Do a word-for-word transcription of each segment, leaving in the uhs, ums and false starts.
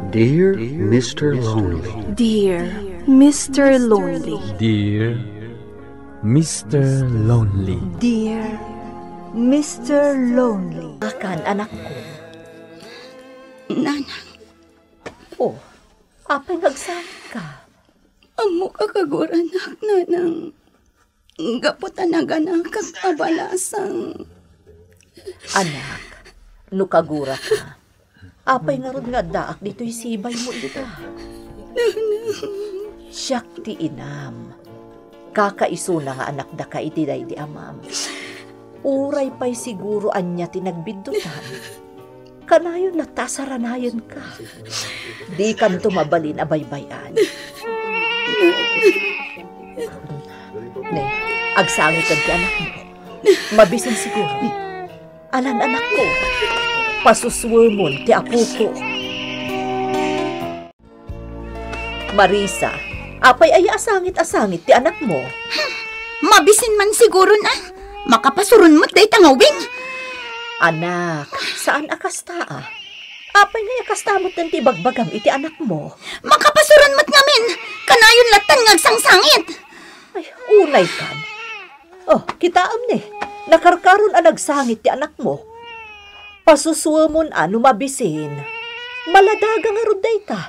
Dear Mister Lonely. Dear Mister Lonely. Dear Mister Lonely. Dear Mister Lonely. Akan, anakko. Nanang. Oh, apay nga agsangit ka? Ammok a kaguranak, nanang. Gapu ta naganakak a balasang. Anak, no kaguraka, apay ngarud nga addaak ditoy sibaymo ita? Siak ti inam. Kakaisuna nga anakdaka iti daydi amam. Uray pay siguro ania ti nagbiddutan. Kanayon latta a saranayenka. Dikanto mabalin a baybay-an. Ne, agsangiten ti anakmo. Mabisin siguro. Alan, anakko, pasusuemon ti apoko. Marisa, apay aya a sangit a sangit ti anakmo? Mabisin man siguron a. Makapasuron met dayta nga ubing. Anak, saan a kasta a. Apay ngay a kasta met ti ibagbagam iti anakmo? Makapasuron met ngamin. Kanayon lattan nga agsangsangit. Ay, unay kan. Oh, kitaem ne. Nakarkaron a nagsangit ti anakmo. Pasusuemon a no mabisin. Maladaga ngarud dayta.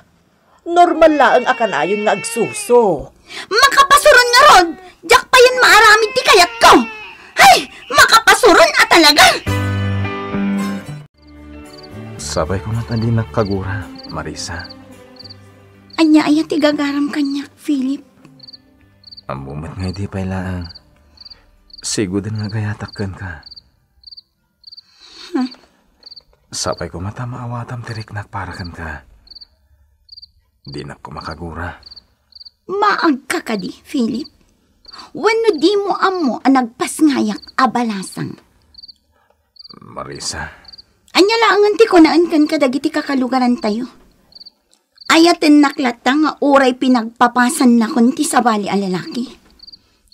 Normal laeng a kanayon nga agsuso. Makapasuron ngarud! Diak payen maaramid ti kayatko! Ay! Makapasuron a talaga! Sapay ko met a dinak kagura, Marisa. Ania aya ti gagaram kaniak, Philip? Ammo met nga idi pay laeng. Siguden nga agayatak kenka. Hmm. Sapay koma ta maawatam ti riknak para kenka. Dinak koma kagura. Maagka kadi, Philip? Wenno dimo ammo a nagpasngayak a balasang? Marisa. Ania laengen ti kunaen kenka dagiti kakalugarantayo? Ayatennak latta nga uray pinagpapasannakon ti sabali a lalaki.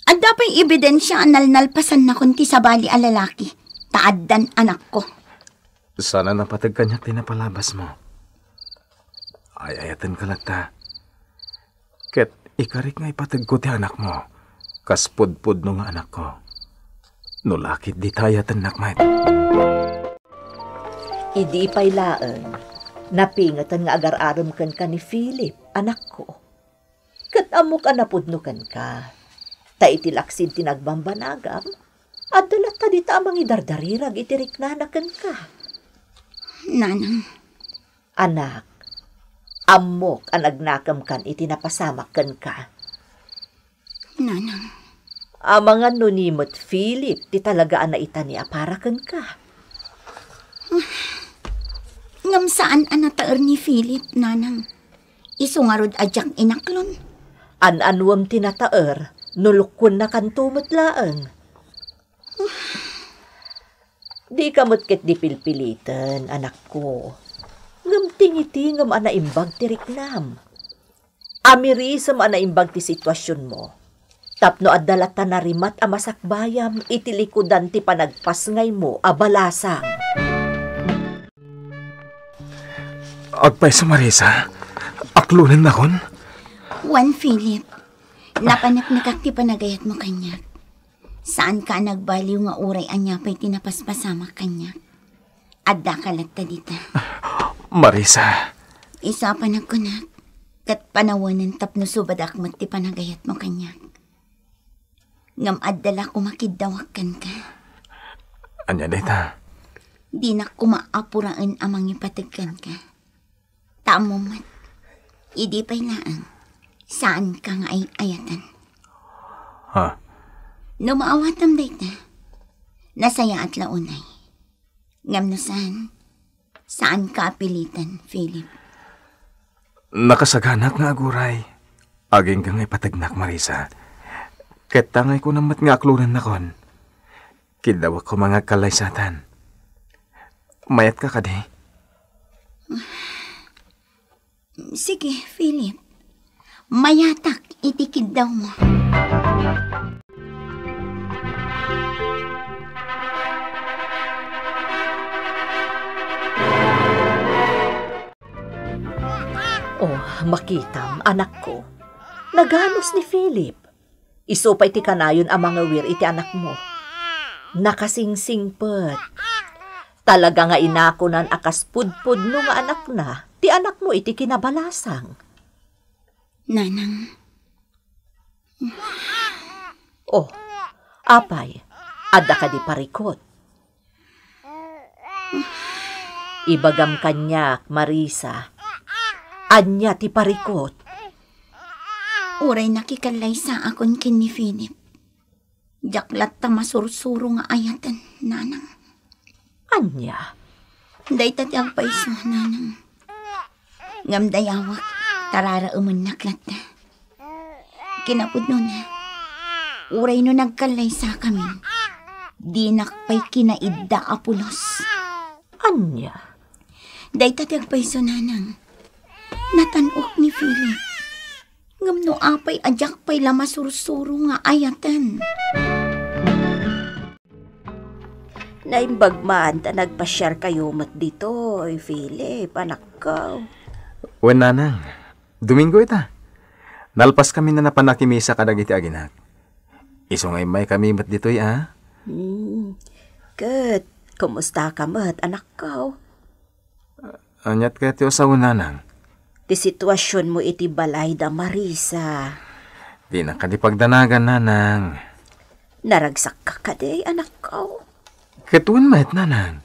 Adda pay ebidensia a nalnalpasannakon ti sabali a lalaki, ta addan anakko. Saan a napateg kaniak ti napalabasmo. Ay-ayatenka latta. Ket ikarik nga ipategko ti anakmo, kas pudpudno nga anakko. No lakit dita ayatennak met. Idi pay laeng, napingeten nga agar-arem kenka ni Philip, anakko. Ket ammok a napudno kenka. Ta iti laksid ti nagbambanagam, adda latta dita a mangidardarirag iti riknana kenka. Nanang. Anak, ammok a nagnakem kan iti napasamak kenka. Nanang. Amangan no ni met Philip ti talaga a naitani a para kenka. Ngem saan a nataer ni Philip, Nanang. Isu ngarud a diak inaklon. An-anuem ti nataer no lukkuennakanto met laeng. Dika met ketdi pilpiliten, anakko. Ngem tingitingem a naimbag ti riknam. Amirisem a naimbag ti situasionmo. Tapno adda latta narimat a masakbayam iti likudan ti panagpasngaymo a balasang. Agpayso, Marisa. Aklonennakon? Wen, Philip. Napaneknekak ti panagayatmo kaniak. Saanka a nagbaliw nga uray ania pay ti napaspasamak kaniak. Addaka latta dita. Marisa. Isu a panagkunak, ket panawenen tapno subadak met ti panagayatmo kaniak. Ngem adda la koma kiddawak kenka. Ania dayta? Dinak koma apuraen a mangipateg kenka. Ta ammom met, idi pay laeng, saanka nga ay-ayaten. Ha? No maawatam dayta, nasayaat la unay. Ngem no saan, saanka a piliten, Philip. Nakasaganak nga aguray. Agingga nga ipategnak, Marisa. Ket ta nga kunam met nga aklonennakon. Kiddawek koma nga agkallaysatan. Mayatka kadi? Sige, Philip. Mayatak iti kiddawmo. Oh, makitam, anakko. Naganus ni Philip. Isu pay ti kanayon a mangawir iti anakmo. Nakasingsingpet. Talaga nga inakunan a kas pudpudno nga anakna ti anakmo iti kinabalasang. Nanang. Oh, apay, adda kadi parikut? Ibagam kaniak, Marisa. Ania ti parikut? Uray nakikallaysaakon ken ni Philip, diak latta masursuro nga ayaten, nanang. Ania? Dayta ti agpayso, nanang. Ngem dayawek, tararaemennak latta. Kinapudnona, uray no nagkallaysakamin, dinak pay kinaidda a pulos. Ania? Dayta ti agpayso, nanang. Natan-ok ni Philip. Ngem no apay a diak pay la masursuro nga ayaten. Naimbag man ta nagpasiarkayo met ditoy, Philip, anakko. Wen, nanang. Domingo ita. Nalpaskami a napan nakimisa kadagiti aginak. Isu nga immaykami met ditoy, a? Hmm. Ket, kumustaka met, anakko? Aniat kayat ti usawen, nanang? Ti situasionmo iti balay da Marisa. Dinak kadi pagdanagan, nanang. Naragsakka kadi, anakko? Ket wen met, nanang.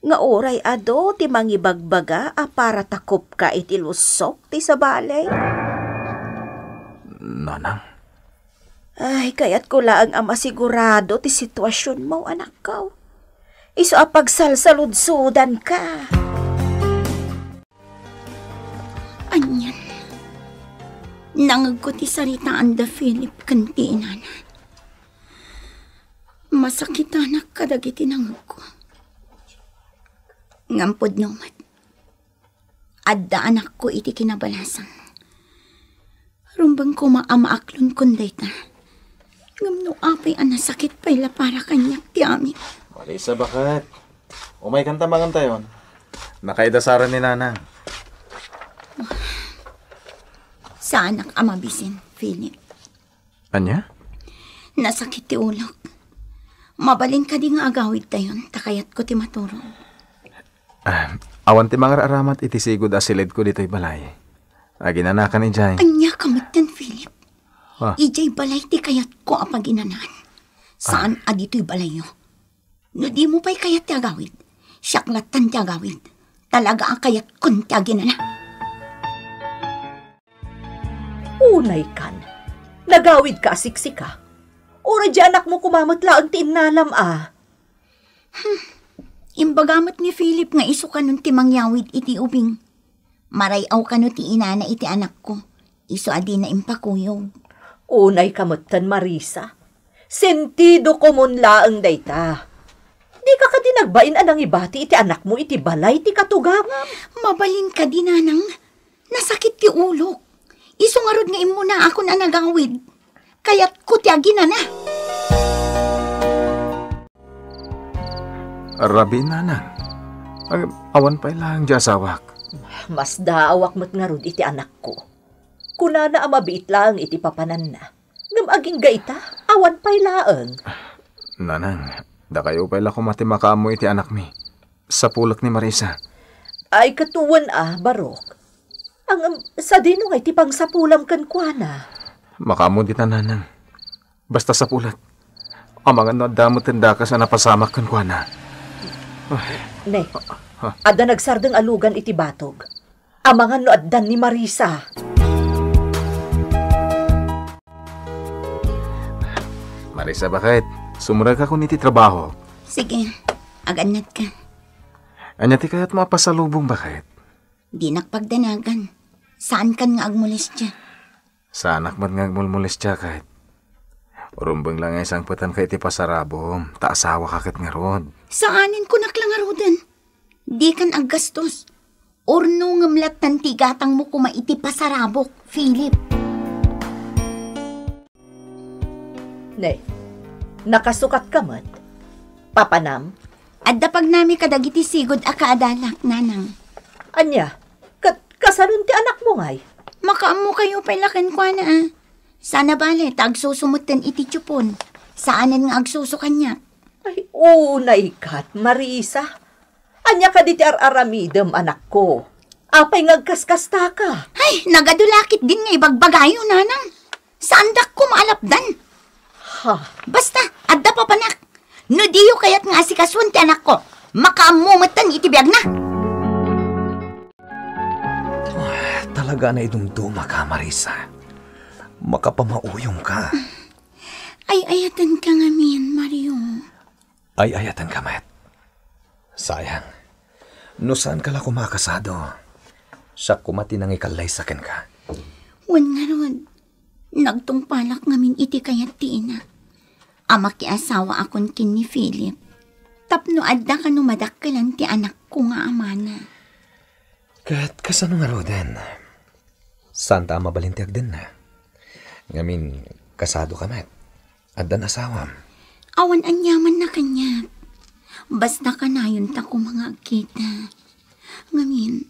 Nga uray adu ti mangibagbaga a para takupka iti lusok ti sabali? Nanang. Ay, kayatko laeng a masigurado ti situasionmo, anakko. Isu a pagsalsaludsodanka. Anian? Nangegko ti saritaan da Philip ken ti inana. Masakitanak kadagiti nangegko. Ngem pudno met. Adda anakko iti kinabalasang. Rumbeng koma a maaklonkon dayta. Ngem no apay a nasakit pay la para kaniak ti amin. Marisa, baket. Umaykanta mangantayon. Nakaidasaren ni nanang. Saanak a mabisin, Philip. Ania? Nasakit ti ulok. Mabalin kadi nga agawidtayon, ta kayatko ti maturog. Ah, awan ti mangar-aramat iti sigud a silidko ditoy balay. Aginanakan idiay. Ania ka metten, Philip? Ah. Idiay balay ti kayatko a paginanaan. Saan a ditoy balayyo. No dimo pay kayat ti agawid, siak lattan ti agawid. Talaga a kayatkon ti aginana. Unay kan, nagawidka a siksika. Uray di anakmo koma met laeng ti innalam a. Hmm. Imbaga met ni Philip nga isu kanon ti mangyawid iti ubing. Maray-aw kano ti inana iti anakko, isu a dina impakuyog. Unay ka metten, Marisa. Sentido común laeng dayta. Dika kadi nagbain a nangibati iti anakmo iti balay ti katugangam? Mabalin kadi, nanang. Nasakit ti ulok. Isu ngarud nga immunaakon a nagawid. Kayatko ti aginana. Rabii, nanang. Ag-, awan pay laeng di asawak. Masdaawak met ngarud iti anakko. Kunana a mabiit laeng iti papananna. Ngem agingga ita, awan pay laeng. Nanang, dakayo pay la koma ti makaammo iti anakmi. Sapulek ni Marisa. Ay, ket wen a, Barok. Ngem, sadino ngay ti pangsapulam kenkuana? Makaammo dita, nanang. Basta sapulek. Amangan no adda met ti dakes a napasamak kenkuana. Ne, adda nagsardeng a lugan iti batog. Amangan no addan ni Marisa. Marisa, baket? Sumrekakon iti trabaho. Sige, agannatka. Ania ti kayatmo a pasalubong, baket? Dinak pagdanagan. Saankan nga agmolestia. Saanak met nga agmolmolestia, ket. Rumbeng la nga isangpetanka iti pasarabom, ta asawaka ket ngarud. Saanen, kunak la ngaruden. Dikan aggastos. Urno ngem lattan ti igatangmo koma iti pasarabok, Philip. Ne, nakasukatka met? Papanam? Adda pagnami kadagiti sigud a kaadalak, nanang. Ania? Ket Kasanon ti anakmo ngay? Makaammokayo pay la kenkuana, a. Saan a bale ta agsuso metten iti tiopon. Saanen nga agsuso kaniak. Ay, unay kat, Marisa. Ania kadi ti ar-aramidem, anakko? Apay nga agkaskastaka? Ay, nagadu la ketdin nga ibagbagayo, nanang. Saandak koma a lapdan. Ha? Basta, adda papanak. No diyo kayat nga asikasuen ti anakko, makaammo metten iti biagna. Ah, talaga a naidumdumaka, Marisa. Makapamauyongka. Ay-ayatenka ngamin, Mario. Ay-ayatenka met. Sayang. No saanka la koma a kasado, siak koma ti nangikallaysa kenka. Wen ngarud, nagtungpalak ngamin iti kayat ti ina a makiasawaakon ken ni Philip tapno adda kano madakkelan ti anakko nga amana. Ket kasano ngaruden? Saanta a mabalin ti agdenna. Ngamin, kasadoka met. Addan asawam. Awan aniamanna kaniak. Basta kanayonta koma nga agkita. Ngamin,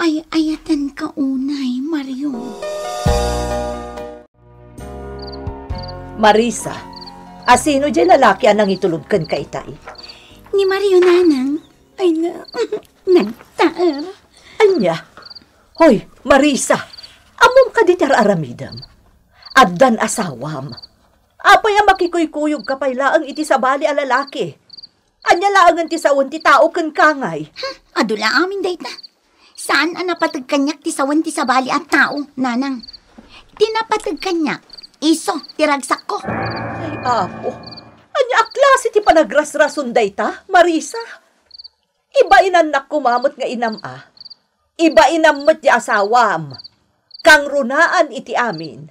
ay-ayatenka unay, Mario. Marisa, asino diay lalaki a nangitulod kenka itay? Ni Mario, nanang. Ay na, nagtaer. Ania? Hoy, Marisa, ammom kadi ti ar-aramidem? Addan asawam. Apay a makikuykuyogka pay laeng iti sabali a lalaki? Ania laengen ti sawen ti tao kenka ngay? Hmm, adu la amin dayta. Saan a napateg kaniak ti sawen ti sabali a tao, nanang. Ti napateg kaniak, isu ti ragsakko. Ay, Apo, ania a klase ti panagrasrason dayta, Marisa? Ibainannak koma met nga inam a. Ibainam met ti asawam. Kangrunaan iti amin.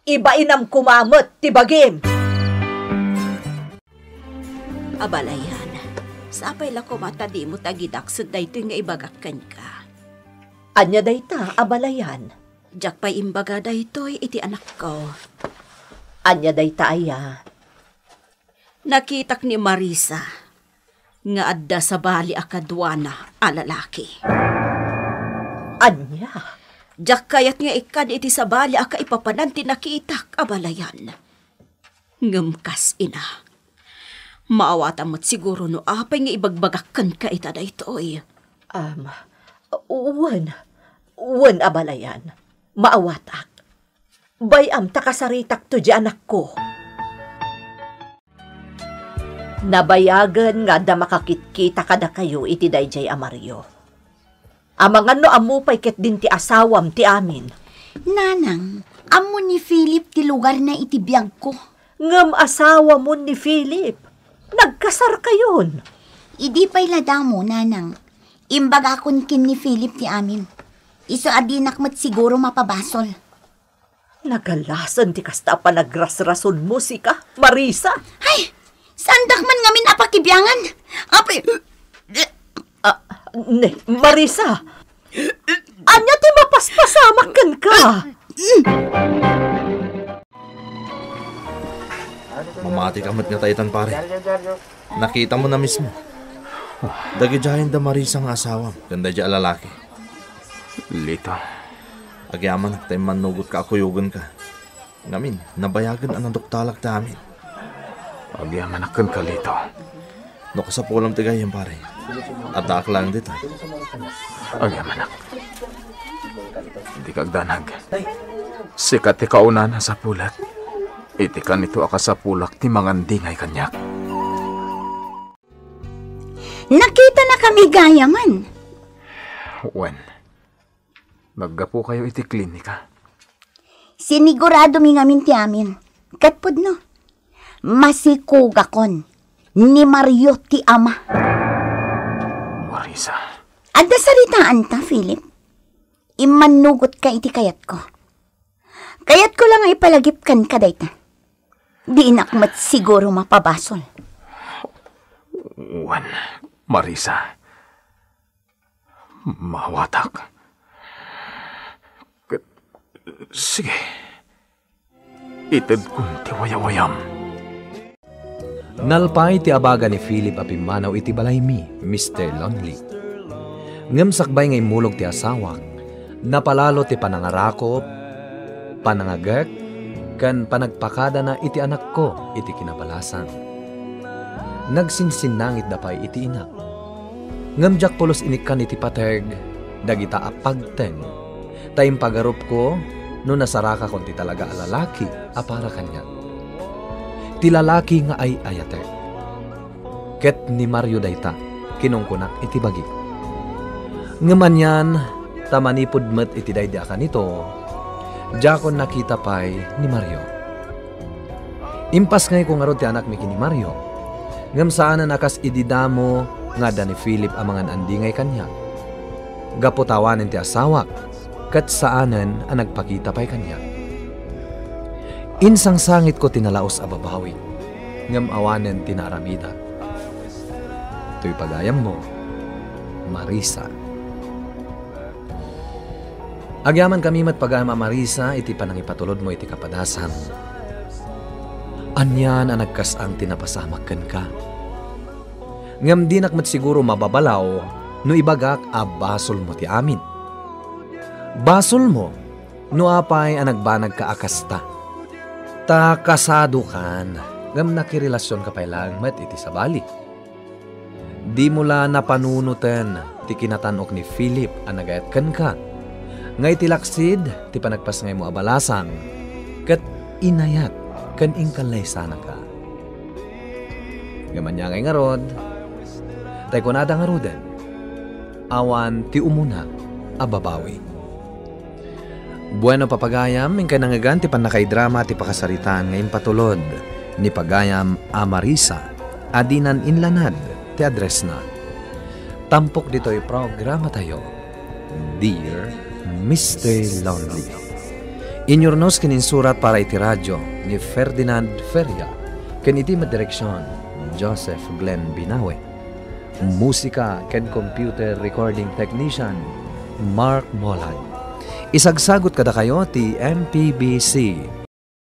Ibainam koma met ti bagim. Abalayan, sapay la koma ta dimo tagidaksen daytoy nga ibagak kenka. Ania dayta, abalayan? Diak pay imbaga daytoy iti anakko. Ania dayta aya? Nakitak ni Marisa nga adda sabali a kaduana a lalaki. Ania? Diak kayat nga ikkan iti sabali a kaipapanan ti nakitak, abalayan. Ngem kas ina, maawatam met siguro no apay nga ibagbagak kenka ita daytoy. Am, wen, wen, abalayan. Maawatak. Bay-am ta kasaritakto diay anakko. Nabayagen nga adda makakitkita kadakayo iti daydiay a Mario. Amangan no ammo pay ketdin ti asawam ti amin. Nanang, ammo ni Philip ti lugarna iti biagko. Ngem asawamon ni Philip. Nagkasarkayon. Idi pay la damo, nanang. Imbagakon ken ni Philip ti amin. Isu a dinak met siguro mapabasol. Nagalasen ti kasta a panagrasrasonmo, sika, Marisa. Ay, saandak man ngamin a pakibiangan. Apay, ah, ne, Marisa. Ania ti mapaspasamak kenka? Mamati ka met nga taitan, pare. Nakitamo na mismo. Dagidiayen da Marisa nga asawam ken daydiay a lalaki. Lito. Agyamanak ta immannugotka a kuyogenka. Ngamin, nabayagen a naduktalak ti amin. Agyamanak kenka, Lito. No kasapulam ti gayyem, pare, addaak laeng dita. Agyamanak. Dika agdanag. Sika ti kaunana a sapulek. Iti kanito a kasapulak ti mangandingay kaniak. Nakitanakami gayamen. Wen, naggapukayo iti klinika. Siniguradomi ngamin ti amin. Ket pudno, masikugakon ni Mario ti ama. Marisa. Adda saritaanta, Philip. Immannugotka iti kayatko. Kayatko la nga ipalagip kenka dayta. Dinak met siguro mapabasol. Wen, Marisa. Maawatak. Ket, sige. Itedkon ti wayawayam. Nalpaay ti abaga ni Philip a pimmanaw iti balaymi, Mister Lonely. Ngem sakbay nga immulog ti asawak, Napalalo ti panangarakup, panangagek, ken panagpakadana iti anakko iti kinabalasan. Nagsinsinnangitda pay iti inak. Ngem diak pulos inikkan iti pateg dagita a pagteng, ta impagarupko no nasarakakon ti talaga a lalaki a para kaniak. Ti lalaki nga ay-ayatek. Ket ni Mario dayta, kinunkunak iti bagik. Ngem anian, ta manipud met iti daydi a kanito, diakon nakita pay ni Mario. Impasngayko ngarud ti anakmi ken ni Mario, ngem saanen a kas idi damo nga adda ni Philip a mangan-andingay kaniak. Gapu ta awanen ti asawak, ket saanen a nagpakita pay kaniak. Insangsangitko ti nalaus a babawi, ngem awanen ti naaramidak. Toy pagayammo, Marisa. Agyamankami met pagayam a Marisa iti panangipatulodmo iti kapadasan. Anian a nagkas-ang ti napasamak kenka. Ngem dinak met siguro mababalaw no ibagak a basolmo ti amin. Basolmo no apay a nagbanagka a kasta. Ta kasadokan, ngem nakirelasionka pay laeng met iti sabali. Dimo la napanunoten ti kinatan-ok ni Philip a nagayat kenka, nga iti laksid ti panagpasngaymo a balasang, ket inayat ken inkallaysanaka. Ngem ania ngay ngarud? Tay kunada ngaruden, awan ti umuna a babawi. Bueno, papagayam, inkay nangngegan ti pannakaidrama ti pakasaritaan nga impatulod ni pagayam a Marisa a dinan inlanad ti addressna. Tampok ditoy programatayo, Dear Mister Lonely. Inyurnos ken insurat para iti radio ni Ferdinand Feria ken iti met direksion, Joseph Glenn Binawe. Musika ken computer recording technician, Mark Molag. Isagsagut kadakayo ti M P B C